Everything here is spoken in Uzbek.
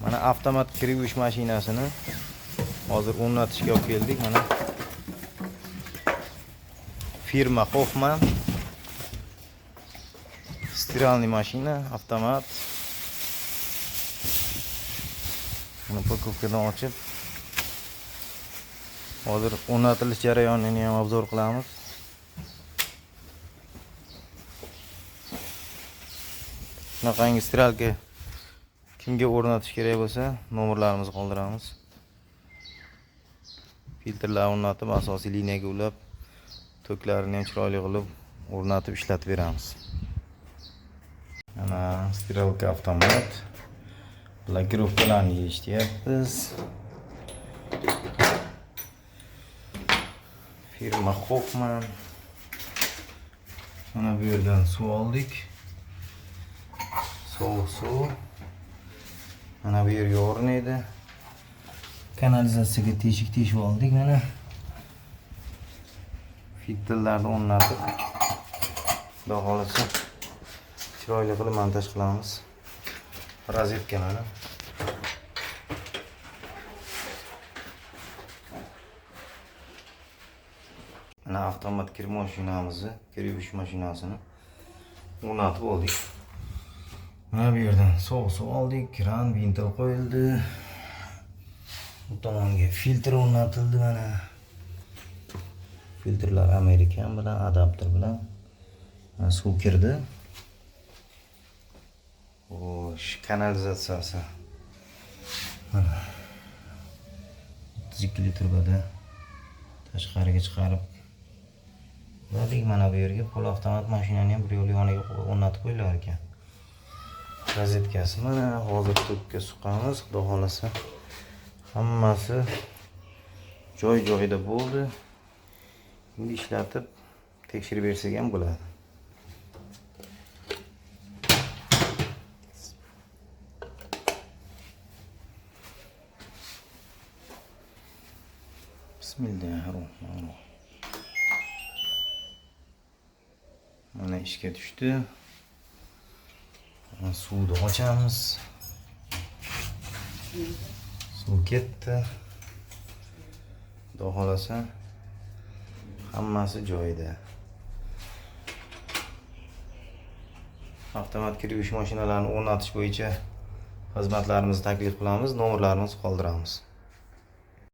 Mana avtomat kir yuvish mashinasini hozir o'rnatishga olib keldik. Mana firma Hoffman. Стиральный mashina, avtomat. Buni упаковка dan ochib hozir o'rnatilish jarayonini ham обзор qilamiz. Shunaqangi стиралка kimga o'rnatish kerak bo'lsa, nomerlarimizni qoldiramiz. Filtrlar o'rnatib, asosiy liniyaga ulab, toklarini ham chiroyli qilib o'rnatib ishlatib beramiz. Mana стиралка avtomat. Блокировка larni yechyapmiz. Firma Hoffman. Mana bu yerdan suv oldik. Sovuq suv. Mana bu yerga o'rnaydi. Kanalizatsiyaga teshik teshib oldik mana. Filtrlarni o'rnatib, Xudo xohlasa chiroyli qilib montaj qilamiz. Rozetka mana. Mana avtomat kir mashinamizni, kir yuvish mashinasini o'rnatib oldik. Mana bu yerdan sovuq suv oldik, kran, vintil qo'yildi. Bu tomonga filtr o'rnatildi mana. Filtrlar amerikan bilan, adapter bilan. Mana suv kirdi. Xo'sh, kanalizatsiyasi. Mana 32 litrda tashqariga chiqarib uladik. Mana bu yerga pol avtomat mashinani ham bir yo'l yoniga o'rnatib qo'yilar ekan. Rozetkasi mana hozir tokka suqamiz, Xudo xohlasa hammasi joy-joyida bo'ldi. Endi ishlatib tekshirib bersak ham bo'ladi. Bismillahirrohmanirrohim. Mana ishga tushdi. Mana suvni ochamiz. Suv ketdi. Xudo xohlasa hammasi joyida. Avtomat kir yuvish mashinalarini o'rnatish bo'yicha xizmatlarimizni taklif qilamiz, nomerlarimizni qoldiramiz.